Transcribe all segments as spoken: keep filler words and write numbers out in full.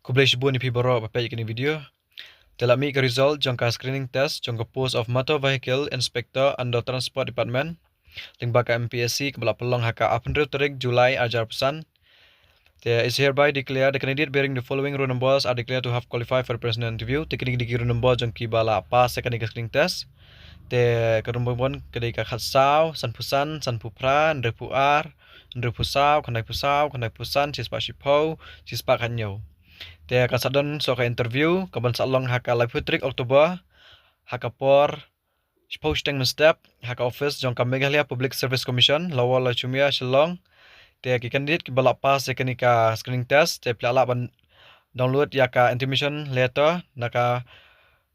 Khublei shibun ïa phi baroh ba peit ïa kane ka video. Te la mih ka result jong ka screening test jong ka post of Motor Vehicle Inspector under Transport Department lyngba ka M P S C, kaba la pynlong ha ka arphew hynriew tarik July ar hajar arphew san. Te is hereby declare the candidate bearing the following roll numbers are declared to have qualified for the personal interview. Te kine ki dei ki roll number jong kiba la pass ïa kane ka screening test. Te ka roll number one ka dei ka khatsaw, sanphew san, sanphew phra, hynriewphew ar, hynriewphew saw, khyndaiphew saw, khyndaiphew san, shispah shiphew, shispah khathynñiew. Te kan sa don shuh ka interview kaban sa long ha ka laiphew tarik October ha ka por shiphew shiteng mynstep ha ka office jong ka Meghalaya Public Service Commission, Lower Lower Leuchumia, Shillong. Te ki candidate kiba la pass ïa kane ka screening test te phi lah ban download ïa ka intimation letter na ka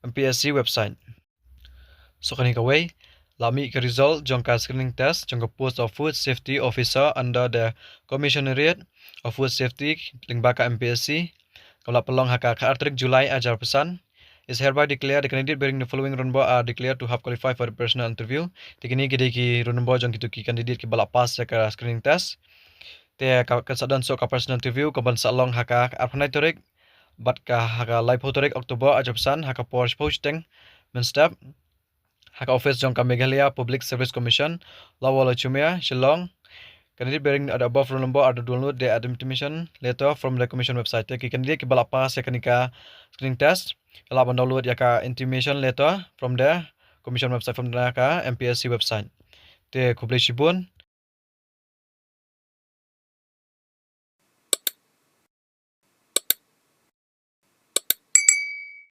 M P S C website. Shuh kane kawei, la mih ka result jong ka screening test jong ka post of Food Safety Officer under the Commissionariat of Food Safety lyngba ka M P S C, kaba la pynlong ha ka khatar tarik July ar hajar arphew san. Is hereby declare the candidate bearing the following roll number are declared to have qualified for the personal interview. Te kine ki dei ki roll number jong kito ki candidate kiba la pass ïa ka screening test. Te ka, kan sa don shuh ka personal interview kaban sa long ha ka arphew khyndai tarik bad ka ha ka laiphew tarik October ar hajar arphew san ha ka por shiphew shiteng mynstep ha ka office jong ka Meghalaya Public Service Commission, Lower Lower Leuchumia, Shillong. Candidate bearing the above roll number are to download the intimation letter from the commission website. Te ki candidate kiba la pass ïa kane ka screening test ki lah ban download ïa ka intimation letter from the commission website, from the ka M P S C website. Te khublei shibun.